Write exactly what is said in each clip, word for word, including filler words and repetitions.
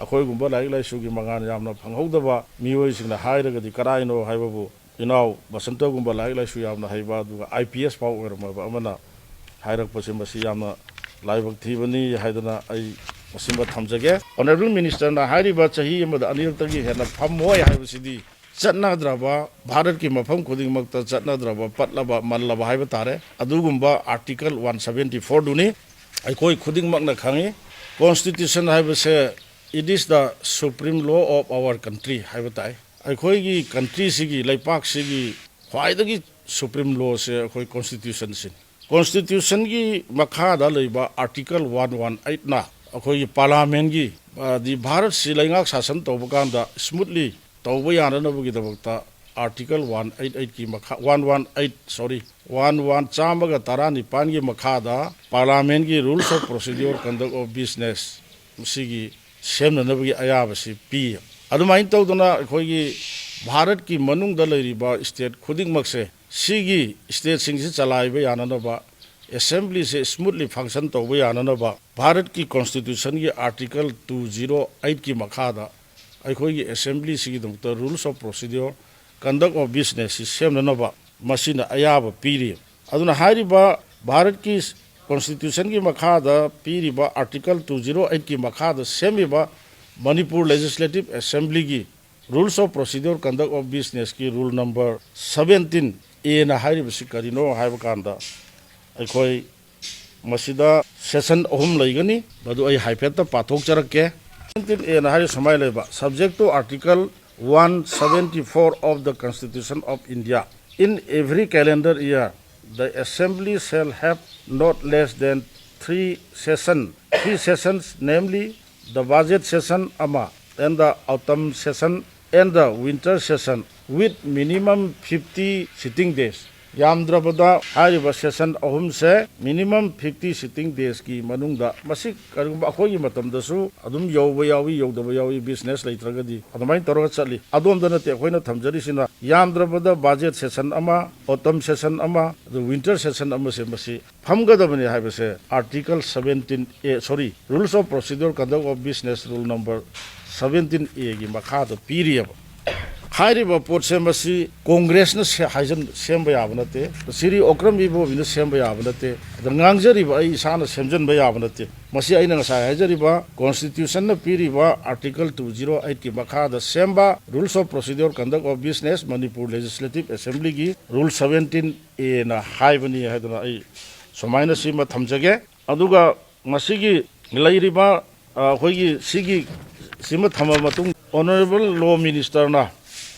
ꯑꯩꯈꯣꯏꯒꯨꯝꯕ ꯂꯥꯏꯔꯤꯛ ꯂꯥꯏꯁꯨꯒꯤ ꯃꯉꯥꯜ ꯌꯥꯝꯅ ꯐꯪꯍꯧꯗꯕ ꯃꯤꯑꯣꯏꯁꯤꯡꯅ ꯍꯥꯏꯔꯒꯗꯤ ꯀꯔꯥꯏꯅꯣ ꯍꯥꯏꯕꯕꯨ, ꯏꯅꯥꯎ ꯕꯁꯟꯇꯒꯨꯝꯕ ꯂꯥꯏꯔꯤꯛ ꯂꯥꯏꯁꯨ ꯌꯥꯝꯅ ꯍꯩꯕ, ꯑꯗꯨꯒ ꯑꯥꯏ ꯄꯤ ꯑꯦꯁ ꯐꯥꯎ ꯑꯣꯏꯔꯝꯃꯕ ꯑꯃꯅ ꯍꯥꯏꯔꯛꯄꯁꯦ, ꯃꯁꯤ ꯌꯥꯝꯅ ꯂꯥꯏꯕꯛ ꯊꯤꯕꯅꯤ ꯍꯥꯏꯗꯅ ꯑꯩ ꯃꯁꯤꯃ ꯊꯝꯖꯒꯦ꯫ Honourable Ministerꯅ ꯍꯥꯏꯔꯤꯕ ꯆꯍꯤ ꯑꯃꯗ ꯑꯅꯤꯔꯛꯇꯒꯤ ꯍꯦꯟꯅ ꯐꯝꯃꯣꯏ ꯍꯥꯏꯕꯁꯤꯗꯤ ꯆꯠꯅꯗ꯭ꯔꯕ, ꯚꯥꯔꯠꯀꯤ ꯃꯐꯝ ꯈꯨꯗꯤꯡꯃꯛꯇ ꯆꯠꯅꯗ꯭ꯔꯕ, ꯄꯠꯂꯕ, ꯃꯜꯂꯕ ꯍꯥꯏꯕ ꯇꯥꯔꯦ, ꯑꯗꯨꯒꯨꯝꯕ Article one seventy fourꯗꯨꯅꯤ꯫ ꯑꯩꯈꯣꯏ ꯈꯨꯗꯤꯡꯃꯛꯅ ꯈꯪꯉꯤ, Constitution ꯍꯥꯏꯕꯁꯦ, it is the supreme law of our country ꯍꯥꯏꯕ ꯇꯥꯏ꯫ ꯑꯩꯈꯣꯏꯒꯤ countryꯁꯤꯒꯤ, ꯂꯩꯄꯥꯛꯁꯤꯒꯤ ꯈ꯭ꯋꯥꯏꯗꯒꯤ supreme lawꯁꯦ ꯑꯩꯈꯣꯏ Constitutionꯁꯤꯅꯤ꯫ Constitutionꯒꯤ ꯃꯈꯥꯗ ꯂꯩꯕ Article one one eightꯅ ꯑꯩꯈꯣꯏꯒꯤ Parliamentꯀꯤ, ꯑꯗꯤ ꯚꯥꯔꯠꯁꯤ ꯂꯩꯉꯥꯛ ꯁꯥꯁꯟ ꯇꯧꯕ ꯀꯥꯟꯗ smoothly ꯇꯧꯕ ꯌꯥꯅꯅꯕꯒꯤꯗꯃꯛꯇ Article one eight eightꯀꯤ ꯃꯈꯥ, one one eight, sorry, one one, ꯆꯥꯝꯃꯒ ꯇꯔꯥꯅꯤꯄꯥꯟꯒꯤ ꯃꯈꯥꯗ Parliamentꯀꯤ Rules of Procedure, Conduct of Business ꯁꯤꯒꯤ ꯁꯦꯝꯅꯅꯕꯒꯤ ꯑꯌꯥꯕꯁꯤ ꯄꯤ꯫ ꯑꯗꯨꯃꯥꯏꯅ ꯇꯧꯗꯅ ꯑꯩꯈꯣꯏꯒꯤ ꯚꯥꯔꯠꯀꯤ ꯃꯅꯨꯡꯗ ꯂꯩꯔꯤꯕ state ꯈꯨꯗꯤꯡꯃꯛꯁꯦ, ꯁꯤꯒꯤ stateꯁꯤꯡꯁꯤ ꯆꯂꯥꯏꯕ ꯌꯥꯅꯅꯕ Assemblyꯁꯦ smoothly function ꯇꯧꯕ ꯌꯥꯅꯅꯕ ꯚꯥꯔꯠꯀꯤ Constitutionꯒꯤ Article two zero eightꯀꯤ ꯃꯈꯥꯗ ꯑꯩꯈꯣꯏꯒꯤ Assemblyꯁꯤꯒꯤꯗꯃꯛꯇ Rules of Procedure, Conduct of Businessꯁꯤ ꯁꯦꯝꯅꯅꯕ ꯃꯁꯤꯅ ꯑꯌꯥꯕ ꯄꯤꯔꯤ꯫ ꯑꯗꯨꯅ ꯍꯥꯏꯔꯤꯕ ꯚꯥꯔꯠꯀꯤ Constitutionꯒꯤ ꯃꯈꯥꯗ ꯄꯤꯔꯤꯕ Article two zero eightꯀꯤ ꯃꯈꯥꯗ ꯁꯦꯝꯃꯤꯕ Manipur Legislative Assemblyꯒꯤ Rules of Procedure, Conduct of Businessꯀꯤ rule number seventeen Aꯅ ꯍꯥꯏꯔꯤꯕꯁꯤ ꯀꯔꯤꯅꯣ ꯍꯥꯏꯕ ꯀꯥꯟꯗ, ꯑꯩꯈꯣꯏ ꯃꯁꯤꯗ section ꯑꯍꯨꯝ ꯂꯩꯒꯅꯤ, ꯃꯗꯨ ꯑꯩ ꯍꯥꯏꯐꯦꯠꯇ ꯄꯥꯊꯣꯛꯆꯔꯛꯀꯦ꯫ Seventeen Aꯅ ꯍꯥꯏꯔꯤ ꯁꯨꯃꯥꯏꯅ ꯂꯩꯕ: Subject to Article one seventy four of the Constitution of India, in every calendar year, the Assembly shall have not less than three session, three sessions, namely the budget session ꯑꯃ, and the autumn session and the winter session, with minimum fifty sitting days. ꯌꯥꯝꯗ꯭ꯔꯕꯗ ꯍꯥꯏꯔꯤꯕ session ꯑꯍꯨꯝꯁꯦ minimum fifty sitting daysꯀꯤ ꯃꯅꯨꯡꯗ, ꯃꯁꯤ ꯀꯔꯤꯒꯨꯝꯕ ꯑꯩꯈꯣꯏꯒꯤ ꯃꯇꯝꯗꯁꯨ ꯑꯗꯨꯝ ꯌꯧꯕ ꯌꯥꯎꯏ, ꯌꯧꯗꯕ ꯌꯥꯎꯏ, business ꯂꯩꯇ꯭ꯔꯒꯗꯤ꯫ ꯑꯗꯨꯃꯥꯏꯅ ꯇꯧꯔꯒ ꯆꯠꯂꯤ꯫ ꯑꯗꯣꯝꯗ ꯅꯠꯇꯦ ꯑꯩꯈꯣꯏꯅ ꯊꯝꯖꯔꯤꯁꯤꯅ, ꯌꯥꯝꯗ꯭ꯔꯕꯗ budget session ꯑꯃ, autumn session ꯑꯃ, ꯑꯗꯨ winter session ꯑꯃꯁꯦ ꯃꯁꯤ ꯐꯝꯒꯗꯕꯅꯤ ꯍꯥꯏꯕꯁꯦ Article seventeen A, sorry, Rules of Procedure Conduct of Business Rule number seventeen Aꯒꯤ ꯃꯈꯥꯗ ꯄꯤꯔꯤꯑꯕ꯫ ꯍꯥꯏꯔꯤꯕ ꯄꯣꯠꯁꯦ ꯃꯁꯤ ꯀꯣꯡꯒ꯭ꯔꯦꯁꯅ ꯁꯦ-, ꯍꯥꯏꯖꯟ-, ꯁꯦꯝꯕ ꯌꯥꯕ ꯅꯠꯇꯦ꯫ ꯁꯤꯔꯤ ꯑꯣꯀ꯭ꯔꯝ ꯏꯕꯣꯕꯤꯅ ꯁꯦꯝꯕ ꯌꯥꯕ ꯅꯠꯇꯦ꯫ ꯑꯗ ꯉꯥꯡꯖꯔꯤꯕ ꯑꯩ ꯏꯁꯥꯅ ꯁꯦꯝꯖꯟꯕ ꯌꯥꯕ ꯅꯠꯇꯦ꯫ ꯃꯁꯤ ꯑꯩꯅ ꯉꯁꯥꯏ ꯍꯥꯏꯖꯔꯤꯕ Constitutionꯅ ꯄꯤꯔꯤꯕ Article two zero eightꯀꯤ ꯃꯈꯥꯗ ꯁꯦꯝꯕ Rules of Procedure Conduct of Business Manipur Legislative Assemblyꯒꯤ Rule seventeen Aꯅ ꯍꯥꯏꯕꯅꯤ ꯍꯥꯏꯗꯨꯅ ꯑꯩ ꯁꯨꯃꯥꯏꯅ ꯁꯤꯃ ꯊꯝꯖꯒꯦ꯫ ꯑꯗꯨꯒ ꯉꯁꯤꯒꯤ ꯂꯩꯔꯤꯕ, ꯑ, ꯑꯩꯈꯣꯏꯒꯤ ꯁꯤꯒꯤ, ꯁꯤꯃ ꯊꯝꯃ ꯃꯇꯨꯡ, Honourable Law Ministerꯅ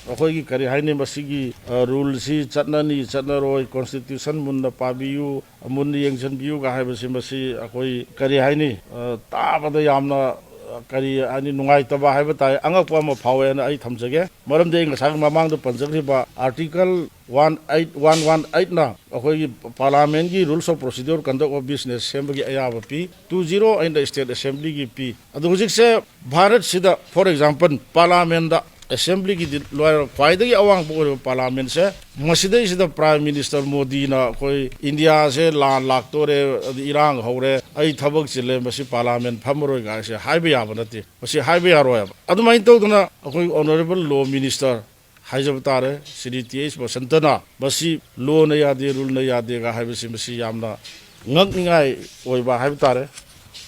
ꯑꯩꯈꯣꯏꯒꯤ ꯀꯔꯤ ꯍꯥꯏꯅꯤ, ꯃꯁꯤꯒꯤ, ꯑ, ruleꯁꯤ ꯆꯠꯅꯅꯤ, ꯆꯠꯅꯔꯣꯏ, Constitution ꯃꯨꯟꯅ ꯄꯥꯕꯤꯌꯨ, ꯃꯨꯟꯅ ꯌꯦꯡꯁꯤꯟꯕꯤꯌꯨꯒ ꯍꯥꯏꯕꯁꯤ, ꯃꯁꯤ ꯑꯩꯈꯣꯏ ꯀꯔꯤ ꯍꯥꯏꯅꯤ, ꯑ, ꯇꯥꯕꯗ ꯌꯥꯝꯅ, ꯑ, ꯀꯔꯤ ꯍꯥꯏꯅꯤ, ꯅꯨꯡꯉꯥꯏꯇꯕ ꯍꯥꯏꯕ ꯇꯥꯏ, ꯑꯉꯛꯄ ꯑꯃ ꯐꯥꯎꯋꯦꯅ ꯑꯩ ꯊꯝꯖꯒꯦ꯫ ꯃꯔꯝꯗꯤ ꯑꯩ ꯉꯁꯥꯏ ꯃꯃꯥꯡꯗ ꯄꯟꯖꯈ꯭ꯔꯤꯕ Article one eight one one eightꯅ ꯑꯩꯈꯣꯏꯒꯤ Parliamentꯀꯤ Rules of Procedure Conduct of Business ꯁꯦꯝꯕꯒꯤ ꯑꯌꯥꯕ ꯄꯤ, two zero eightꯅ State Assemblyꯒꯤ ꯄꯤ꯫ ꯑꯗꯣ ꯍꯧꯖꯤꯛꯁꯦ ꯚꯥꯔꯠꯁꯤꯗ, for example, Parliamentꯇ, Assemblyꯒꯤꯗꯤ ꯂꯣꯏꯔ ꯈ꯭ꯋꯥꯏꯗꯒꯤ ꯑꯋꯥꯡꯕ ꯑꯣꯏꯔꯤꯕ Parliamentꯁꯦ, ꯃꯁꯤꯗꯩꯁꯤꯗ Prime Minister ꯃꯣꯗꯤꯅ ꯑꯩꯈꯣꯏ ꯏꯟꯗꯤꯌꯥꯁꯦ ꯂꯥꯟ ꯂꯥꯛꯇꯣꯔꯦ, ꯑꯗꯨ ꯏꯔꯥꯡ ꯍꯧꯔꯦ, ꯑꯩ ꯊꯕꯛ ꯆꯤꯜꯂꯦ, ꯃꯁꯤ Parliament ꯐꯝꯃꯔꯣꯏ ꯀꯥꯏꯁꯦ ꯍꯥꯏꯕ ꯌꯥꯕ ꯅꯠꯇꯦ꯫ ꯃꯁꯤ ꯍꯥꯏꯕ ꯌꯥꯔꯣꯏꯕ꯫ ꯑꯗꯨꯃꯥꯏꯅ ꯇꯧꯗꯅ ꯑꯩꯈꯣꯏ Honourable Law Minister ꯍꯥꯏꯖꯕ ꯇꯥꯔꯦ, ꯁ꯭ꯔꯤ ꯇꯤ ꯑꯩꯆ ꯕꯁꯟꯇꯅ ꯃꯁꯤ lawꯅ ꯌꯥꯗꯦ, ruleꯅ ꯌꯥꯗꯦꯒ ꯍꯥꯏꯕꯁꯤ, ꯃꯁꯤ ꯌꯥꯝꯅ ꯉꯛꯅꯤꯡꯉꯥꯏ ꯑꯣꯏꯕ ꯍꯥꯏꯕ ꯇꯥꯔꯦ꯫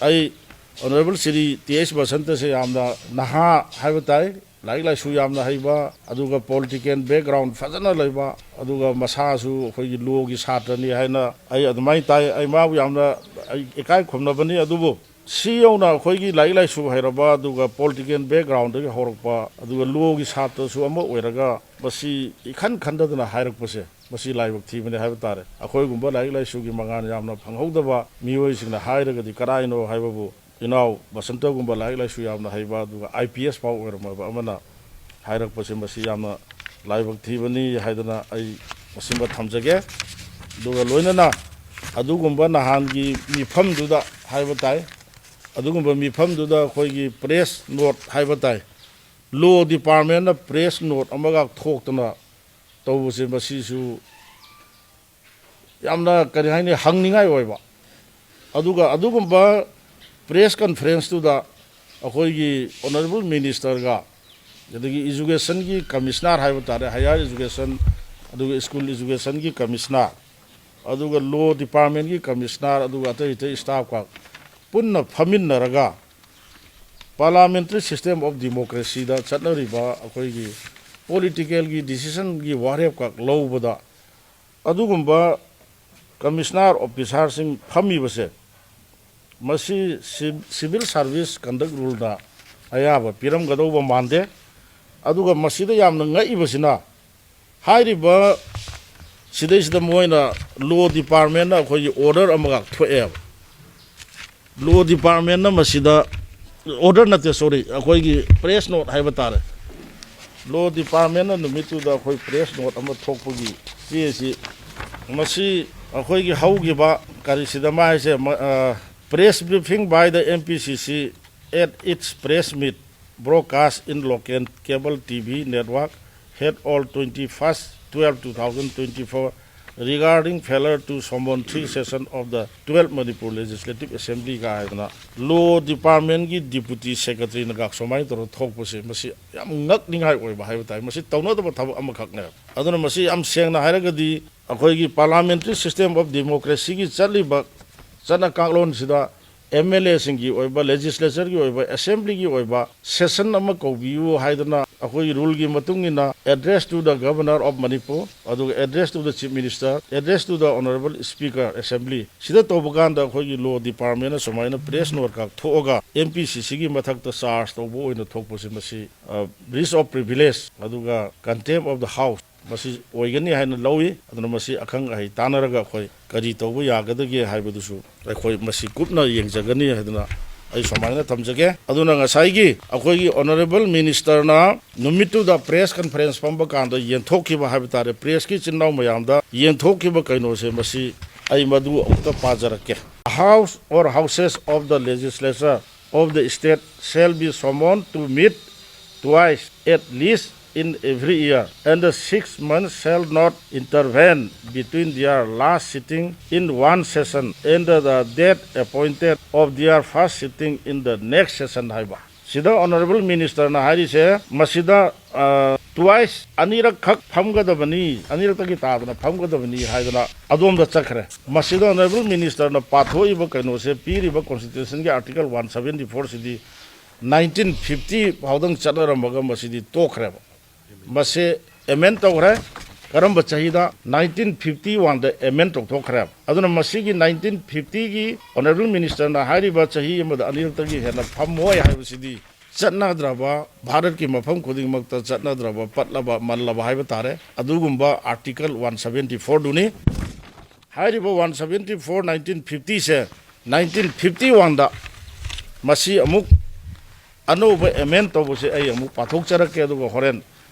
ꯑꯩ Honourable ꯁ꯭ꯔꯤ ꯇꯤ ꯑꯩꯆ ꯕꯁꯟꯇꯁꯦ ꯌꯥꯝꯅ ꯅꯍꯥ ꯍꯥꯏꯕ ꯇꯥꯏ, ꯂꯥꯏꯔꯤꯛ ꯂꯥꯏꯁꯨ ꯌꯥꯝꯅ ꯍꯩꯕ, ꯑꯗꯨꯒ political background ꯐꯖꯅ ꯂꯩꯕ, ꯑꯗꯨꯒ ꯃꯁꯥꯁꯨ ꯑꯩꯈꯣꯏꯒꯤ lawꯒꯤ ꯁꯥꯇ꯭ꯔꯅꯤ ꯍꯥꯏꯅ ꯑꯩ ꯑꯗꯨꯃꯥꯏꯅ ꯇꯥꯏ꯫ ꯑꯩ ꯃꯥꯕꯨ ꯌꯥꯝꯅ ꯑꯩ ꯏꯀꯥꯏ ꯈꯨꯝꯅꯕꯅꯤ꯫ ꯑꯗꯨꯕꯨ ꯁꯤ ꯌꯧꯅ ꯑꯩꯈꯣꯏꯒꯤ ꯂꯥꯏꯔꯤꯛ ꯂꯥꯏꯁꯨ ꯍꯩꯔꯕ, ꯑꯗꯨꯒ political backgroundꯗꯒꯤ ꯍꯧꯔꯛꯄ, ꯑꯗꯨꯒ lawꯒꯤ ꯁꯥꯇ꯭ꯔꯁꯨ ꯑꯃ ꯑꯣꯏꯔꯒ, ꯃꯁꯤ ꯏꯈꯟ ꯈꯟꯗꯗꯅ ꯍꯥꯏꯔꯛꯄꯁꯦ, ꯃꯁꯤ ꯂꯥꯏꯕꯛ ꯊꯤꯕꯅꯤ ꯍꯥꯏꯕ ꯇꯥꯔꯦ꯫ ꯑꯩꯈꯣꯏꯒꯨꯝꯕ ꯂꯥꯏꯔꯤꯛ ꯂꯥꯏꯁꯨꯒꯤ ꯃꯉꯥꯜ ꯌꯥꯝꯅ ꯐꯪꯍꯧꯗꯕ ꯃꯤꯑꯣꯏꯁꯤꯡꯅ ꯍꯥꯏꯔꯒꯗꯤ ꯀꯔꯥꯏꯅꯣ ꯍꯥꯏꯕꯕꯨ, ꯏꯅꯥꯎ ꯕꯁꯟꯇꯒꯨꯝꯕ ꯂꯥꯏꯔꯤꯛ ꯂꯥꯏꯁꯨ ꯌꯥꯝꯅ ꯍꯩꯕ, ꯑꯗꯨꯒ ꯑꯥꯏ ꯄꯤ ꯑꯦꯁ ꯐꯥꯎ ꯑꯣꯏꯔꯝꯃꯕ ꯑꯃꯅ ꯍꯥꯏꯔꯛꯄꯁꯦ, ꯃꯁꯤ ꯌꯥꯝꯅ ꯂꯥꯏꯕꯛ ꯊꯤꯕꯅꯤ ꯍꯥꯏꯗꯅ ꯑꯩ ꯃꯁꯤꯃ ꯊꯝꯖꯒꯦ꯫ ꯑꯗꯨꯒ ꯂꯣꯏꯅꯅ ꯑꯗꯨꯒꯨꯝꯕ ꯅꯍꯥꯟꯒꯤ ꯃꯤꯐꯝꯗꯨꯗ ꯍꯥꯏꯕ ꯇꯥꯏ, ꯑꯗꯨꯒꯨꯝꯕ ꯃꯤꯐꯝꯗꯨꯗ ꯑꯩꯈꯣꯏꯒꯤ ꯄ꯭ꯔꯦꯁ ꯅꯣꯠ ꯍꯥꯏꯕ ꯇꯥꯏ, ꯂꯣ ꯗꯤꯄꯥꯔꯠꯃꯦꯟꯅ ꯄ꯭ꯔꯦꯁ ꯅꯣꯠ ꯑꯃꯒ ꯊꯣꯛꯇꯅ ꯇꯧꯕꯁꯦ, ꯃꯁꯤꯁꯨ ꯌꯥꯝꯅ, ꯀꯔꯤ ꯍꯥꯏꯅꯤ, ꯍꯪꯅꯤꯡꯉꯥꯏ ꯑꯣꯏꯕ꯫ ꯑꯗꯨꯒ ꯑꯗꯨꯒꯨꯝꯕ ꯄ꯭ꯔꯦꯁ ꯀꯟꯐꯔꯦꯟꯁꯇꯨꯗ ꯑꯩꯈꯣꯏꯒꯤ ꯑꯣꯅꯔꯦꯕꯜ ꯃꯤꯅꯤꯁꯇꯔꯒ, ꯑꯗꯒꯤ ꯏꯖꯨꯀꯦꯁꯟꯒꯤ ꯀꯃꯤꯁꯅꯥꯔ ꯍꯥꯏꯕ ꯇꯥꯔꯦ, ꯍꯥꯌꯔ ꯏꯖꯨꯀꯦꯁꯟ, ꯑꯗꯨꯒ ꯁ꯭ꯀꯨꯜ ꯏꯖꯨꯀꯦꯁꯟꯒꯤ ꯀꯃꯤꯁꯅꯥꯔ, ꯑꯗꯨꯒ ꯂꯣ ꯗꯤꯄꯥꯔꯠꯃꯦꯟꯒꯤ ꯀꯃꯤꯁꯅꯥꯔ, ꯑꯗꯨꯒ ꯑꯇꯩ ꯑꯇꯩ ꯁ꯭ꯇꯥꯐꯀ ꯄꯨꯟꯅ ꯐꯝꯃꯤꯟꯅꯔꯒ parliamentary system of democracyꯗ ꯆꯠꯅꯔꯤꯕ ꯑꯩꯈꯣꯏꯒꯤ ꯄꯣꯂꯤꯇꯤꯀꯦꯜꯒꯤ ꯗꯤꯁꯤꯖꯟꯒꯤ ꯋꯥꯔꯦꯞꯈꯛ ꯂꯧꯕꯗ ꯑꯗꯨꯒꯨꯝꯕ ꯀꯃꯤꯁꯅꯥꯔ ꯑꯣꯐꯤꯁꯥꯔꯁꯤꯡ ꯐꯝꯃꯤꯕꯁꯦ, ꯃꯁꯤ ꯁꯤ-, ꯁꯤꯚꯤꯜ ꯁꯥꯔꯚꯤꯁ ꯀꯟꯗꯛ ꯔꯨꯜꯗ ꯑꯌꯥꯕ ꯄꯤꯔꯝꯒꯗꯧꯕ ꯃꯥꯟꯗꯦ꯫ ꯑꯗꯨꯒ ꯃꯁꯤꯗ ꯌꯥꯝꯅ ꯉꯛꯏꯕꯁꯤꯅ, ꯍꯥꯏꯔꯤꯕ ꯁꯤꯗꯩꯁꯤꯗ ꯃꯣꯏꯅ ꯂꯣ ꯗꯤꯄꯥꯔꯠꯃꯦꯟꯅ ꯑꯩꯈꯣꯏꯒꯤ ꯑꯣꯔꯗꯔ ꯑꯃꯈꯛ ꯊꯣꯛꯑꯦꯕ꯫ ꯂꯣ ꯗꯤꯄꯥꯔꯠꯃꯦꯟꯅ ꯃꯁꯤꯗ, ꯑꯣꯔꯗꯔ ꯅꯠꯇꯦ, ꯁꯣꯔꯤ, ꯑꯩꯈꯣꯏꯒꯤ ꯄ꯭ꯔꯦꯁ ꯅꯣꯠ ꯍꯥꯏꯕ ꯇꯥꯔꯦ꯫ ꯂꯣ ꯗꯤꯄꯥꯔꯠꯃꯦꯟꯅ ꯅꯨꯃꯤꯠꯇꯨꯗ ꯑꯩꯈꯣꯏ ꯄ꯭ꯔꯦꯁ ꯅꯣꯠ ꯑꯃ ꯊꯣꯛꯄꯒꯤ ꯆꯦꯁꯤ, ꯃꯁꯤ ꯑꯩꯈꯣꯏꯒꯤ ꯍꯧꯈꯤꯕ ꯀꯔꯤꯁꯤꯗ ꯃꯥꯏꯁꯦ, ꯃ-, ꯑ, press briefing by the M P C C at its press meet broadcast in local cable T V network held on twenty-first twelve two thousand twenty-four regarding failure to summon three session of the twelfth Manipur Legislative Assembly ꯀꯥ ꯍꯥꯏꯗꯅ ꯂꯣ ꯗꯤꯄꯥꯔꯠꯃꯦꯟꯒꯤ deputy ꯁꯦꯀ꯭ꯔꯦꯇꯔꯤꯅꯒ ꯁꯨꯃꯥꯏꯅ ꯇꯧꯔꯒ ꯊꯣꯛꯄꯁꯦ, ꯃꯁꯤ ꯌꯥꯝ ꯉꯛꯅꯤꯡꯉꯥꯏ ꯑꯣꯏꯕ ꯍꯥꯏꯕ ꯇꯥꯏ꯫ ꯃꯁꯤ ꯇꯧꯅꯗꯕ ꯊꯕꯛ ꯑꯃꯈꯛꯅꯦꯕ꯫ ꯑꯗꯨꯅ ꯃꯁꯤ ꯌꯥꯝ ꯁꯦꯡꯅ ꯍꯥꯏꯔꯒꯗꯤ ꯑꯩꯈꯣꯏꯒꯤ parliamentary system of democracyꯒꯤ ꯆꯠꯂꯤꯕ ꯆꯠꯅ ꯀꯥꯡꯂꯣꯟꯁꯤꯗ M L Aꯁꯤꯡꯒꯤ ꯑꯣꯏꯕ, ꯂꯦꯖꯤꯁꯂꯦꯆꯔꯒꯤ ꯑꯣꯏꯕ, ꯑꯦꯁꯦꯝꯕ꯭ꯂꯤꯒꯤ ꯑꯣꯏꯕ ꯁꯦꯁꯟ ꯑꯃ ꯀꯧꯕꯤꯌꯨ ꯍꯥꯏꯗꯅ ꯑꯩꯈꯣꯏꯒꯤ ꯔꯨꯜꯒꯤ ꯃꯇꯨꯡ ꯏꯟꯅ address to the Governor of Manipur, ꯑꯗꯨꯒ address to the Chief Minister, address to the Honorable Speaker Assembly ꯁꯤꯗ ꯇꯧꯕ ꯀꯥꯟꯗ ꯑꯩꯈꯣꯏꯒꯤ ꯂꯣ ꯗꯤꯄꯥꯔꯠꯃꯦꯟꯅ ꯁꯨꯃꯥꯏꯅ ꯄ꯭ꯔꯦꯁ ꯅꯣꯠ ꯈꯛ ꯊꯣꯛꯑꯒ M P C Cꯒꯤ ꯃꯊꯛꯇ ꯆꯥꯔꯖ ꯇꯧꯕ ꯑꯣꯏꯅ ꯊꯣꯛꯄꯁꯦ, ꯃꯁꯤ, ꯑ, breach of privilege ꯑꯗꯨꯒ contempt of the House ꯃꯁꯤ ꯑꯣꯏꯒꯅꯤ ꯍꯥꯏꯅ ꯂꯧꯏ꯫ ꯑꯗꯨꯅ ꯃꯁꯤ ꯑꯈꯪ ꯑꯍꯩ ꯇꯥꯟꯅꯔꯒ ꯑꯩꯈꯣꯏ ꯀꯔꯤ ꯇꯧꯕ ꯌꯥꯒꯗꯒꯦ ꯍꯥꯏꯕꯗꯨꯁꯨ ꯑꯩꯈꯣꯏ ꯃꯁꯤ ꯀꯨꯞꯅ ꯌꯦꯡꯖꯒꯅꯤ ꯍꯥꯏꯗꯅ ꯑꯩ ꯁꯨꯃꯥꯏꯅ ꯊꯝꯖꯒꯦ꯫ ꯑꯗꯨꯅ ꯉꯁꯥꯏꯒꯤ ꯑꯩꯈꯣꯏꯒꯤ honourable ministerꯅ ꯅꯨꯃꯤꯠꯇꯨꯗ press conference ꯐꯝꯕ ꯀꯥꯟꯗ ꯌꯦꯟꯊꯣꯛꯈꯤꯕ ꯍꯥꯏꯕ ꯇꯥꯔꯦ, pressꯀꯤ ꯏꯆꯤꯟ ꯏꯅꯥꯎ ꯃꯌꯥꯝꯗ ꯌꯦꯟꯊꯣꯛꯈꯤꯕ ꯀꯩꯅꯣꯁꯦ, ꯃꯁꯤ ꯑꯩ ꯃꯗꯨ ꯑꯃꯨꯛꯇ ꯄꯥꯖꯔꯛꯀꯦ꯫ House or houses of the legislature of the state shall be summoned to meet twice at least in every year, and the six months shall not intervene between their last sitting in one session and the date appointed of their first sitting in the next session ꯍꯥꯏꯕ꯫ ꯁꯤꯗ honourable ministerꯅ ꯍꯥꯏꯔꯤꯁꯦ, ꯃꯁꯤꯗ, ꯑ, twice, ꯑꯅꯤꯔꯛ ꯈꯛ ꯐꯝꯒꯗꯕꯅꯤ, ꯑꯅꯤꯔꯛꯇꯒꯤ ꯇꯥꯗꯅ ꯐꯝꯒꯗꯕꯅꯤ ꯍꯥꯏꯗꯅ ꯑꯗꯣꯝꯗ ꯆꯠꯈ꯭ꯔꯦ꯫ ꯃꯁꯤꯗ honourable ministerꯅ ꯄꯥꯊꯣꯛꯏꯕ ꯀꯩꯅꯣꯁꯦ, ꯄꯤꯔꯤꯕ constitutionꯒꯤ article one seventy four ꯁꯤꯗꯤ nineteen fifty ꯐꯥꯎꯗꯪ ꯆꯠꯅꯔꯝꯃꯒ ꯃꯁꯤꯗꯤ ꯇꯣꯛꯈ꯭ꯔꯦꯕ꯫ ꯃꯁꯤ amend ꯇꯧꯈ꯭ꯔꯦ꯫ ꯀꯔꯝꯕ ꯆꯍꯤꯗ? Nineteen fifty oneꯗ amend ꯇꯧꯊꯣꯛꯈ꯭ꯔꯦꯕ꯫ ꯑꯗꯨꯅ ꯃꯁꯤꯒꯤ nineteen fiftyꯒꯤ honourable ministerꯅ ꯍꯥꯏꯔꯤꯕ ꯆꯍꯤ ꯑꯃꯗ ꯑꯅꯤꯔꯛꯇꯒꯤ ꯍꯦꯟꯅ ꯐꯝꯃꯣꯏ ꯍꯥꯏꯕꯁꯤꯗꯤ ꯆꯠꯅꯗ꯭ꯔꯕ, ꯚꯥꯔꯠꯀꯤ ꯃꯐꯝ ꯈꯨꯗꯤꯡꯃꯛꯇ ꯆꯠꯅꯗ꯭ꯔꯕ, ꯄꯠꯂꯕ, ꯃꯜꯂꯕ ꯍꯥꯏꯕ ꯇꯥꯔꯦ, ꯑꯗꯨꯒꯨꯝꯕ article one seventy fourꯗꯨꯅꯤ꯫ ꯍꯥꯏꯔꯤꯕ one seventy four nineteen fiftyꯁꯦ nineteen fifty oneꯗ ꯃꯁꯤ ꯑꯃꯨꯛ ꯑꯅꯧꯕ amend ꯇꯧꯕꯁꯦ ꯑꯩ ꯑꯃꯨꯛ ꯄꯥꯊꯣꯛꯆꯔꯛꯀꯦ, ꯑꯗꯨꯒ ꯍꯣꯔꯦꯟ